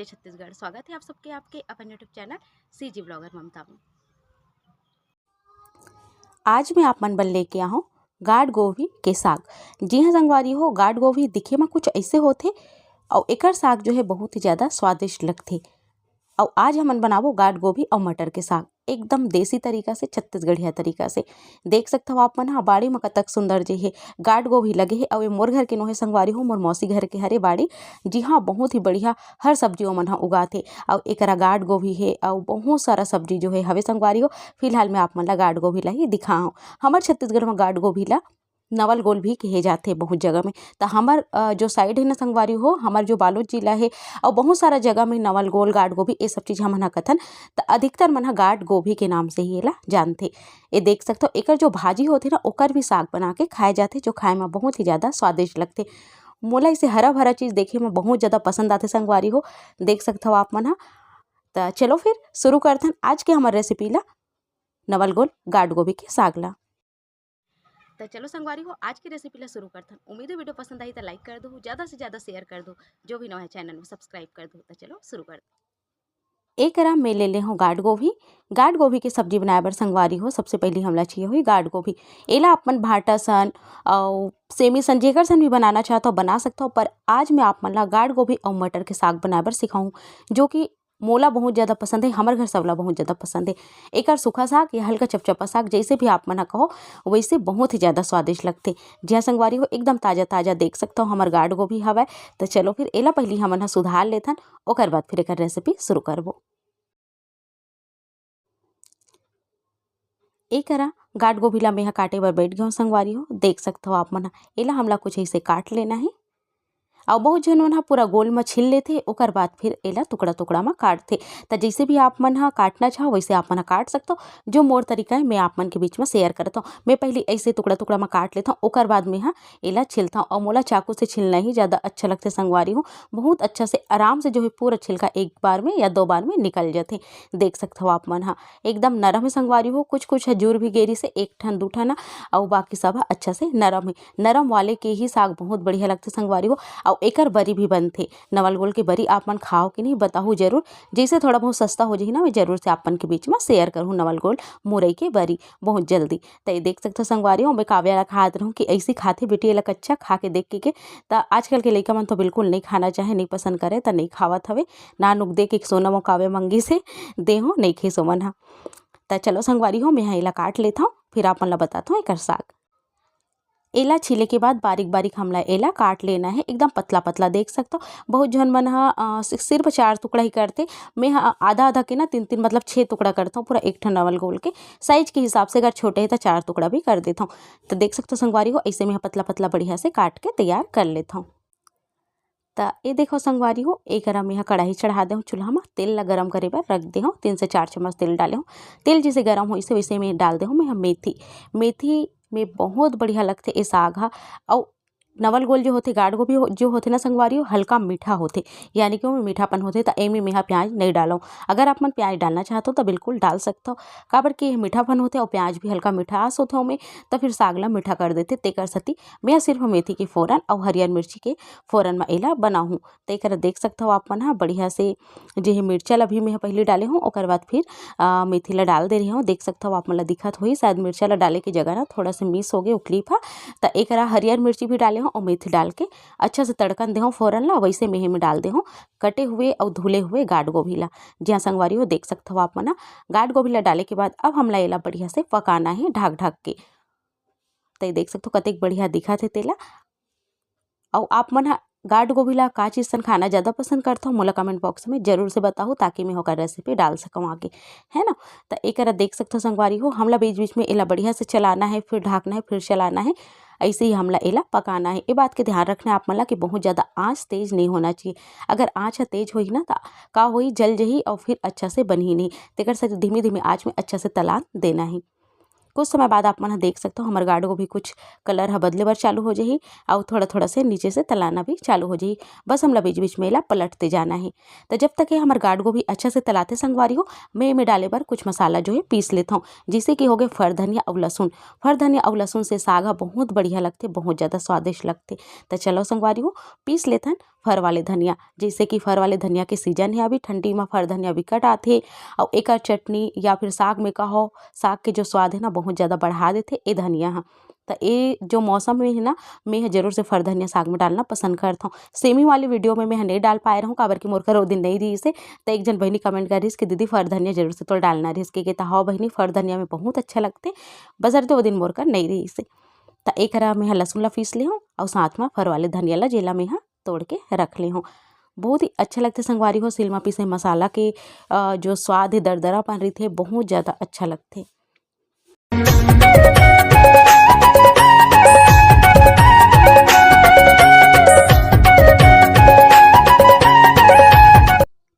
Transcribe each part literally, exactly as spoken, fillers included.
छत्तीसगढ़। स्वागत है आप सबके आपके अपन YouTube चैनल सीजी ब्लॉगर ममता में। आज मैं आप मन बर लेके आहूँ गाड़ गोभी के साग। जी हाँ संगवारी हो, गाड़ गोभी दिखे म कुछ ऐसे होथे अउ एकर साग जो है बहुत ही ज़्यादा स्वादिष्ट लगथे। अउ आज हमन बनाबो गाड़ गोभी अउ मटर के साग एकदम देसी तरीका से, छत्तीसगढ़िया तरीका से। देख सकथव आप मन ह बाड़ी म कतक सुंदर जे हे गाड़ गोभी लगे हे। अउ ए मोर घर के नोहे संगवारी हो, मोर मौसी घर के हरे बाड़ी। जी हाँ, बहुत ही बढ़िया हर सब्जी ओमन ह उगाथे। अउ एकरा गाड़ गोभी हे अउ बहुत सारा सब्जी जो हे हवे संगवारी हो। फिलहाल मैं आप मन ला गाड़ गोभी ला ही दिखाहूँ। हमर छत्तीसगढ़ म गाड़ गोभी ला नवल गोल भी कहे जाथे बहुत जगह में। त हमर, अ, जो साइड हे ना संगवारी हो, हमर जो बालोद जिला हे अउ बहुत सारा जगह में नवल गोल, गाड़ गोभी, ये सब चीज़ हमन ह कथन। त अधिकतर मन ह गाड़ गोभी के नाम से ही एला जानथे। ये देख सकथव, एकर जो भाजी होथे ना, ओकर भी साग बना के खाए जाथे, जो खाए म बहुत ही ज़्यादा स्वादिष्ट लगथे। मोला इसे हरा भरा चीज़ देखे म बहुत ज़्यादा पसंद आथे संगवारी हो। देख सकथव आप मन ह। त चलो फिर शुरू करथन आज के हमर रेसिपी ला, नवल गोल गाड़ गोभी के साग ला। त चलो संगवारी हो, आज के रेसिपी ला शुरू करथन। उम्मीद है वीडियो पसंद आई त लाइक कर दो, ज़्यादा से ज़्यादा शेयर कर दो, जो भी नवा है चैनल में सब्सक्राइब कर दो। त चलो शुरू कर दो। ए करा मैं ले ले हूँ गाड़ गोभी। गाड़ गोभी के सब्जी बनाए बर संगवारी हो, सबसे पहली हमला चाहिए हुई गाड़ गोभी। एला आप मन भाटा सन अउ सेमी सन, जेकर सन भी बनाना चाहत हो बना सकत हो, पर आज मैं आप मन ला गाड़ गोभी अउ मटर के साग बनाए बर सिखाऊँ, जो कि मोला बहुत ज़्यादा पसंद है, हमर घर सबला बहुत ज़्यादा पसंद है। एकर सूखा साग या हल्का चपचपा साग, जैसे भी आप मन ह कहो, वैसे बहुत ही ज़्यादा स्वादिष्ट लगथे। जी हाँ संगवारी हो, एकदम ताज़ा ताज़ा देख सकत हो हमर गाड़ गोभी हवय। त चलो फिर एला पहिली हमन ह सुधार लेथन, ओकर बाद फिर एकर रेसिपी शुरू करबो। ए करा गाड़ गोभी ला मेंहा काटे बर बैठ गेहूँ संगवारी हो। देख सकत हो आप मन ह, एला हमला कुछ ऐसे काट लेना हे। अउ बहुत झन मन ह पूरा गोल म छील लेथे, ओकर बाद फिर एला टुकड़ा टुकड़ा म काटथे। त जैसे भी आप मन ह काटना चाहो, वैसे आप मन ह काट सकत हो। जो मोर तरीका है, मैं आप मन के बीच म शेयर करत हूँ। मैं पहली ऐसे टुकड़ा टुकड़ा म काट लेथव, ओकर बाद मेंहा एला छीलथव। अउ मोला चाकू से छीलना ही ज़्यादा अच्छा लगथे संगवारी हो। बहुत अच्छा से आराम से जो है पूरा छिलका एक बार में या दो बार में निकल जाथे। देख सकत हो आप मन ह, एकदम नरम है संगवारी हो। कुछ कुछ ह जुर भी गे रिहिसे, एक ठन दू ठन ह, अउ बाकी सब ह अच्छा से नरम है। नरम वाले के ही साग बहुत बढ़िया लगथे संगवारी हो। अउ एकर बरी भी बनथे, नवल गोल के बरी आप मन खाओ कि नहीं बताहू जरूर। जैसे थोड़ा बहुत सस्ता हो जाही ना, मैं जरूर से आप मन के बीच में शेयर करहूँ नवल गोल मुरई के बरी बहुत जल्दी। त ये देख सकत हो संगवारी हो, मैं काव्या ला खात रहूँ कि ऐसे खाथे बेटी, एला कच्चा खा के देख के, के। त आजकल के लइका मन तो बिल्कुल नहीं खाना चाहे, नहीं पसंद करे, त नहीं खावत हवे। ना नुक दे के सोनम अउ काव्या मंगिस हे, दे हो, नहीं खेस ओमन ह। त चलो संगवारी हो, मैं ह एला काट लेथव, फिर आप मन ला बताथव एकर साग। एला छीले के बाद बारीक बारीक हमला एला काट लेना है, एकदम पतला पतला। देख सकत हो, बहुत झन मन ह, अ, सि-, सिर्फ चार टुकड़ा ही करथे। मैं ह आधा आधा के ना तीन तीन, मतलब छः टुकड़ा करथव, पूरा एक ठन नवल गोल के। साइज के हिसाब से अगर छोटे है त चार टुकड़ा भी कर देथव। त देख सकत हो संगवारी हो, ऐसे मैं ह पतला पतला बढ़िया से काट के तैयार कर लेथव। त ये देखो संगवारी हो, एक करा मैं ह कढ़ाई चढ़ा देहूँ चूल्हा म, तेल ला गरम करे बर रख देहूँ। तीन से चार चम्मच तेल डाले हूँ। तेल जैसे गरम होइसे वैसे मैं डाल देहूँ मैं ह मेथी। मेथी में बहुत बढ़िया लगथे ए साग ह। अउ नवल गोल जो होथे, गाड़ गोभी हो, जो होथे ना संगवारी हो, हल्का मीठा होथे, यानी कि ओमे मीठापन होथे, त एमे मेंहा प्याज नहीं डालव। अगर आप मन प्याज डालना चाहत हो त बिल्कुल डाल सकत हो, काबर कि ये मीठापन होथे अउ प्याज भी हल्का मिठास होथे ओमे, त फिर साग ला मीठा कर देथे। तेकर सेती मैं सिर्फ मेथी के फोरन अउ हरियर मिर्ची के फोरन म एला बनाहूँ। त एकर देख सकत हो आप मन ह बढ़िया से जे हे मिर्चा ला भी मैं ह पहिली डाले हूँ, ओकर बाद फिर, अ, मेथी ला डाल दे रही हूँ। देख सकत हो आप मन ला दिखत होही, शायद मिर्चा ला डाले के जगह ना थोड़ा से मिस हो गए वो क्लिप ह। त एकरा हरियर मिर्ची भी डाले हूँ और मेथी डाल के अच्छा से तड़कन दे हूँ फोरन ला। वैसे में ही मैं डाल दे हूँ कटे हुए और धुले हुए गाड़ गोभी ला। जी हाँ संगवारी हो, देख सकत हो आप मन ह गाड़ गोभी ला डाले के बाद अब हमला एला बढ़िया से पकाना है ढाक ढाक के। त ये देख सकत हो कतेक बढ़िया दिखत हे तेला। अउ आप मन ह गाड़ गोभी ला का चीज सन खाना ज़्यादा पसंद करथव, मोला कमेंट बॉक्स में जरूर से बताहू, ताकि मैं ओकर रेसिपी डाल सकूँ आगे, है ना। त एकरा देख सकथव संगवारी हो, हमला बीच बीच में एला बढ़िया से चलाना है, फिर ढाकना है, फिर चलाना है। ऐसे ही हमला एला पकाना है। ये बात के ध्यान रखना है आप मन ला कि बहुत ज़्यादा आँच तेज नहीं होना चाहिए। अगर आँच ह तेज होही ना, त का होही, जल जही और फिर अच्छा से बनही नहीं। तेकर से धीमे धीमे आँच में अच्छा से तलान देना है। कुछ समय बाद आप मन ह देख सकथव, हमर गाड़ गोभी कुछ कलर ह बदले बर चालू हो जाही अउ थोड़ा-थोड़ा से नीचे से तलाना भी चालू हो जाही। बस हमला बीच-बीच में एला पलटते जाना हे। त जब तक ये हमर गाड़ गोभी अच्छा से तलाथे संगवारी हो, मैं एमे डाले बर कुछ मसाला जो हे पीस लेथव। जैसे कि हो गए फर धनिया अउ लहसुन। फर धनिया अउ लहसुन से साग ह बहुत बढ़िया लगथे, बहुत ज़्यादा स्वादिष्ट लगथे। त चलो संगवारी हो, पीस लेथन फर वाले धनिया, जैसे कि फर वाले धनिया के सीजन है अभी, ठंडी में फर धनिया बिकट आथे, और एकर चटनी या फिर साग में कहो, साग के जो स्वाद है ना, बहुत ज़्यादा बढ़ा देथे ए धनिया ह। त ए जो मौसम में है ना, मैं ह जरूर से फर धनिया साग में डालना पसंद करत हूँ। सेमी वाली वीडियो में मैं ह नहीं डाल पाए रहूँ, काबर कि मोर कर ओ दिन नहीं रहिस हे। त एक झन बहिनी कमेंट कर रहिस कि दीदी फर धनिया जरूर से तोल डालना रहिस के, के त हव बहिनी, फर धनिया में बहुत अच्छा लगथे, बसरते ओ दिन मोर कर नहीं रहिस हे। त एकरा मैं ह लहसुन ला पीस ले हूँ और साथ में फर वाले धनिया ला, जेला मैं ह तोड़ के रख ले हूँ। बहुत ही अच्छा लगथे संगवारी हो, सिल म पीसे मसाला के अ, जो स्वाद है, दरदरापन रहिथे, बहुत ज़्यादा अच्छा लगथे।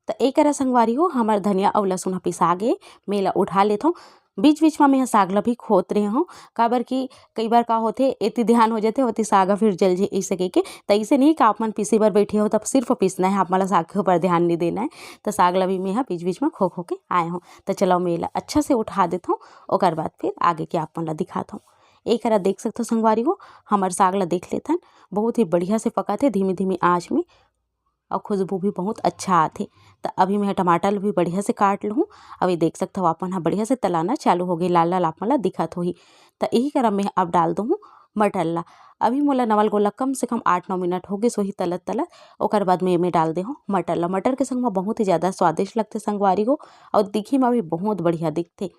त एकरा संगवारी हो, हमर धनिया अउ लहसुन ह पिसा गे, मैं एला उठा लेथों। बीच-बीच म मैं ह साग ल भी खोत रहे हूँ, काबर कि कई बार का होथे, एती ध्यान हो जाथे, ओती साग ह फिर जल जे, अइसे कहिके। त अइसे नहीं कि आप मन पीसे बर बैठे हो, तब सिर्फ पीसना है, आप मन ल साग के ऊपर ध्यान नहीं देना है। त साग ल भी मैं ह बीच-बीच म खो-खो के आए हूँ। त चलो, मैं एला अच्छा से उठा देथों, ओकर बाद फिर आगे के आप मन ल दिखाथों। एक हरा देख सकथो संगवारी हो, हमर साग ल देख लेथन, बहुत ही बढ़िया से पकाथे धीमी-धीमी आँच में। अउ खुशबू भी बहुत अच्छा आथे। त अभी मैं टमाटर ल भी बढ़िया से काट लूहूँ। अउ ये देख सकथव, आप मन ह बढ़िया से तलाना चालू हो गे, लाल-लाल आप मन ल दिखत होही। त इही करा मैं अब डाल दूहूँ मटर ला। अभी मोला नवल गोला कम से कम आठ नौ मिनट हो गे सोही तलत-तलत। ओकर बाद मैं एमे डाल दे हूँ मटर ला। मटर के संग म बहुत ही ज़्यादा स्वादिष्ट लगथे संगवारी हो, अउ दिखे म भी बहुत बढ़िया दिखथे।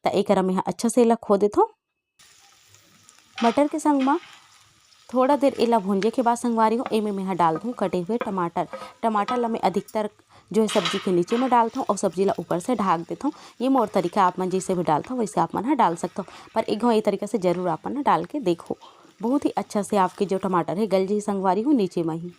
त एकरा मैं ह अच्छा से एला खो देथों। मटर के संग म थोड़ा देर एला भूंजे के बाद संगवारी हो, एमे मैं ह डाल दूँ कटे हुए टमाटर। टमाटर ला मैं अधिकतर जो है सब्जी के नीचे में डालथों और सब्जी ला ऊपर से ढाक देथों। ये मोर तरीका, आप मन जैसे भी डालथो वैसे आप मन ह डाल सकथो, पर एक घाव ये तरीका से जरूर आप मन ह डाल के देखो, बहुत ही अच्छा से आपके जो टमाटर है गल जी संगवारी हो नीचे में ही।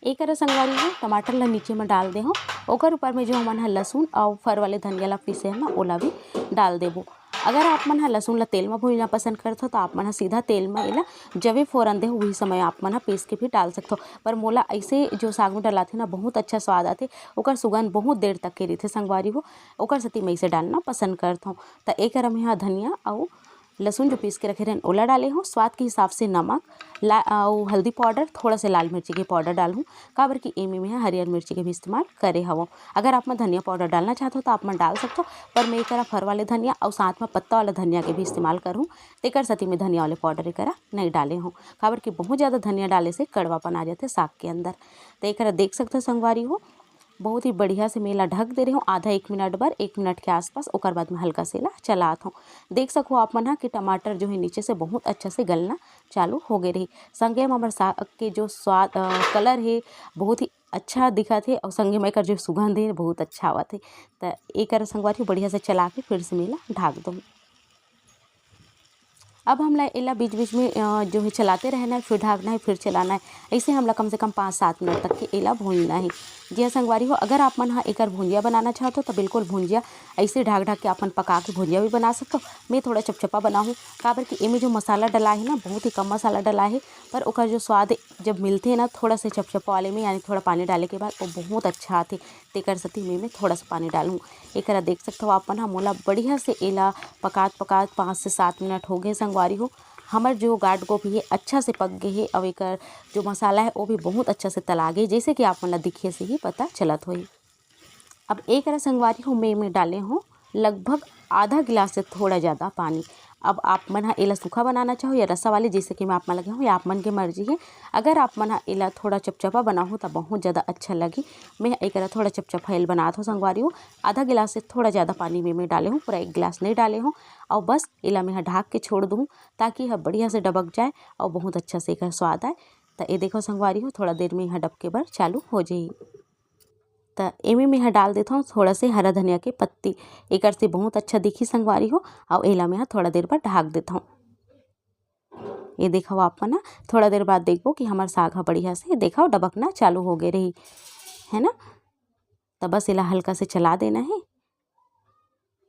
एकरा संगवारी हो टमाटर ला नीचे में डाल दे हो, ओकर ऊपर में जो हमन ह लहसुन और फर वाले धनिया ला पीसे है ना, ओला भी डाल देबो। अगर आप मन ह लहसुन ला तेल में भूंजना पसंद करथो, तो आप मन ह सीधा तेल में एला जबे फोरन दे हो, वही समय आप मन ह पीस के भी डाल सकथो। पर मोला ऐसे जो साग में डलाथे ना, बहुत अच्छा स्वाद आथे, ओकर सुगंध बहुत देर तक के रहिथे संगवारी हो, ओकर सेती मैं इसे डालना पसंद करथों। त एकरा में ह धनिया अउ लहसुन जो पीस के रखे रहेन, ओला डाले हो। स्वाद के हिसाब से नमक, ला-, अउ हल्दी पाउडर, थोड़ा से लाल मिर्ची के पाउडर डालहूँ, काबर कि एमे में हरियर मिर्ची के भी इस्तेमाल करे हवो। अगर आप मन धनिया पाउडर डालना चाहत हो, तो आप मन डाल सकथो, पर मैं एकरा फर वाले धनिया अउ साथ में पत्ता वाला धनिया के भी इस्तेमाल करहूँ, तेकर सेती मैं धनिया वाले पाउडर एकरा नहीं डाले हूँ, काबर कि बहुत ज़्यादा धनिया डाले से कड़वापन आ जाथे साग के अंदर। तो एकरा देख सकथो संगवारी हो, बहुत ही बढ़िया से मैं एला ढक दे रहे हूँ आधा एक मिनट बर, एक मिनट के आसपास। ओकर बाद में हल्का से एला चलात हूँ। देख सको आप मन ह कि टमाटर जो है नीचे से बहुत अच्छा से गलना चालू हो गए रही। संगे में हमर साग के जो स्वाद, अ, कलर है, बहुत ही अच्छा दिखत हे, और संगे में एकर जो सुगंध है, बहुत अच्छा आवत हे। त एकर संगवारी बढ़िया से चला के फिर से मैं एला ढाक दूँ। अब हमला एला बीच-बीच में, अ, जो है चलाते रहना है, फिर ढाकना है, फिर चलाना है। ऐसे हमला कम से कम पाँच सात मिनट तक के एला भूनना है। जी हाँ संगवारी हो, अगर आप मन ह एकर भुंजिया बनाना चाहत हो, तो बिल्कुल भुंजिया ऐसे ढाक-ढाक के अपन पका के भुंजिया भी बना सकथो। मैं थोड़ा चपचपा बनाहूँ, काबर कि एमे जो मसाला डला है ना, बहुत ही कम मसाला डला है, पर ओकर जो स्वाद जब मिलथे ना थोड़ा से चपचपा वाले में, यानी थोड़ा पानी डाले के बाद, वो बहुत अच्छा आथे। तेकर सेती मैं एमे थोड़ा सा पानी डालहूँ। एकरा देख सकथो आप मन ह, मोला बढ़िया से एला पकात-पकात पाँच से सात मिनट हो गए संगवारी हो। हमर जो गांठ गोभी हे, अच्छा से पक गए हे, अउ एकर जो मसाला है, वो भी बहुत अच्छा से तला गए, जैसे कि आप मन ला दिखे से ही पता चलत होही। अब एकरा संगवारी हो, मैं एमे डाले हो लगभग आधा गिलास से थोड़ा ज़्यादा पानी। अब आप मन ह एला सूखा बनाना चाहो या रसा वाले, जैसे कि मैं आप मन लगे हूँ, या आप मन के मर्जी है। अगर आप मन ह एला थोड़ा चपचपा बनाहू, त बहुत ज़्यादा अच्छा लगी। मैं एकरा थोड़ा चपचपा एल बनात हो संगवारी हो। आधा गिलास से थोड़ा ज़्यादा पानी में मैं डाले हूँ, पूरा एक गिलास नहीं डाले हूँ। और बस एला मैं ह ढाक के छोड़ दूँ, ताकि यह बढ़िया से डबक जाए और बहुत अच्छा से एकर स्वाद आए। त ये देखो संगवारी हो, थोड़ा देर में यह डबके बर चालू हो जाही। त एमे मैं ह डाल देथों थोड़ा से हरा धनिया के पत्ती, एकर से बहुत अच्छा दिखी संगवारी हो। अउ एला मैं ह थोड़ा देर बर ढाक देथों। ये देखो आप मन ह, थोड़ा देर बाद देखबो कि हमर साग ह बढ़िया से देखो डबकना चालू हो गए रही, है ना। त बस एला हल्का से चला देना है।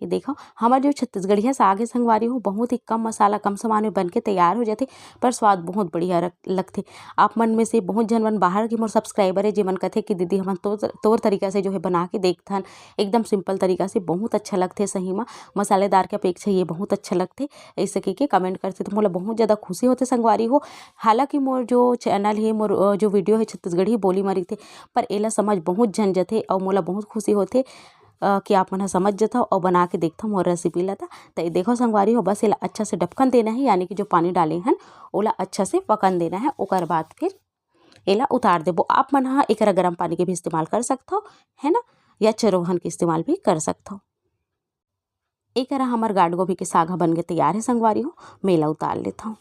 ये देखो, हमर जो छत्तीसगढ़िया साग हे संगवारी हो, बहुत ही कम मसाला, कम सामान में बन के तैयार हो जाथे, पर स्वाद बहुत बढ़िया रख-, लगथे। आप मन में से बहुत झन मन बाहर के मोर subscriber हे, जेमन कथे कि दीदी, हमन तोर, तोर तरीका से जो है बना के देखथन, एकदम simple तरीका से, बहुत अच्छा लगथे सही में। मसालेदार के अपेक्षा ये बहुत अच्छा लगथे, ऐसे कह के comment करथे, तो मोला बहुत ज़्यादा खुशी होथे संगवारी हो। हालांकि मोर जो channel हे, मोर, अ, जो video हे, छत्तीसगढ़ी बोली में रहिथे, पर एला समझ बहुत झन जथे, और मोला बहुत खुशी होथे, अ, कि आप मन ह समझ जथव और बना के देखथव मोर recipe ला। त, त ये देखो संगवारी हो, बस एला अच्छा से ढक्कन देना है, यानी कि जो पानी डाले हन, ओला अच्छा से पकन देना है। ओकर बाद फिर एला उतार देबो। आप मन ह एकरा गरम पानी के भी इस्तेमाल कर सकथव, है ना, या चरोहन के इस्तेमाल भी कर सकथव। एकरा हमर गांठ गोभी के साग ह बन के तैयार है संगवारी हो, मैं एला उतार लेथव।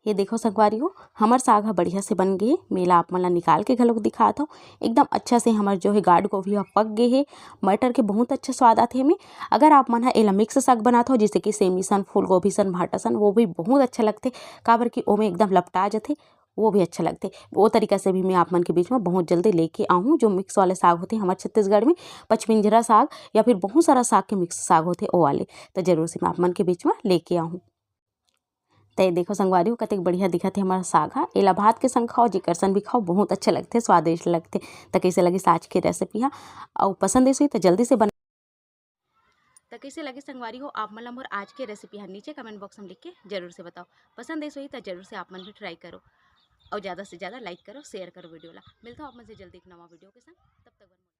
ये देखो संगवारी हो, हमर साग ह बढ़िया से बन गे हे। मैं एला आप मन ला निकाल के घलोक दिखात हव। एकदम अच्छा से हमर जो है गांठ गोभी ह पक गे हे। मटर के बहुत अच्छा स्वाद आथे एमे। अगर आप मन ह एला mix साग बनात हो, जैसे कि सेमी सन, फूलगोभी सन, भांटा सन, वो भी बहुत अच्छा लगथे, काबर कि ओमे एकदम लपटा जथे, वो भी अच्छा लगथे। वो तरीका से भी मैं आप मन के बीच में बहुत जल्दी लेके आहूँ। जो mix वाले साग होथे हमर छत्तीसगढ़ में, पचमिंजरा साग या फिर बहुत सारा साग के mix साग होथे, वो वाले, तो जरूर से मैं आप मन के बीच में लेके आहूँ। त ये देखो संगवारी हो, कतेक बढ़िया दिखत हे हमर साग ह। एला भात के संग खाओ, जेकर संग भी खाओ, बहुत अच्छा लगथे, स्वादिष्ट लगथे। त कइसे लगिस आज के recipe ह? अउ पसंद आइस होही त जल्दी से बना। त कइसे लगिस संगवारी हो आप मन ला मोर आज के recipe ह? नीचे comment box में लिख के जरूर से बताओ। पसंद आइस होही त जरूर से आप मन भी try करो, अउ ज़्यादा से ज़्यादा like करो, share करो video ला। मिलथव आप मन से जल्दी एक नवा video के संग।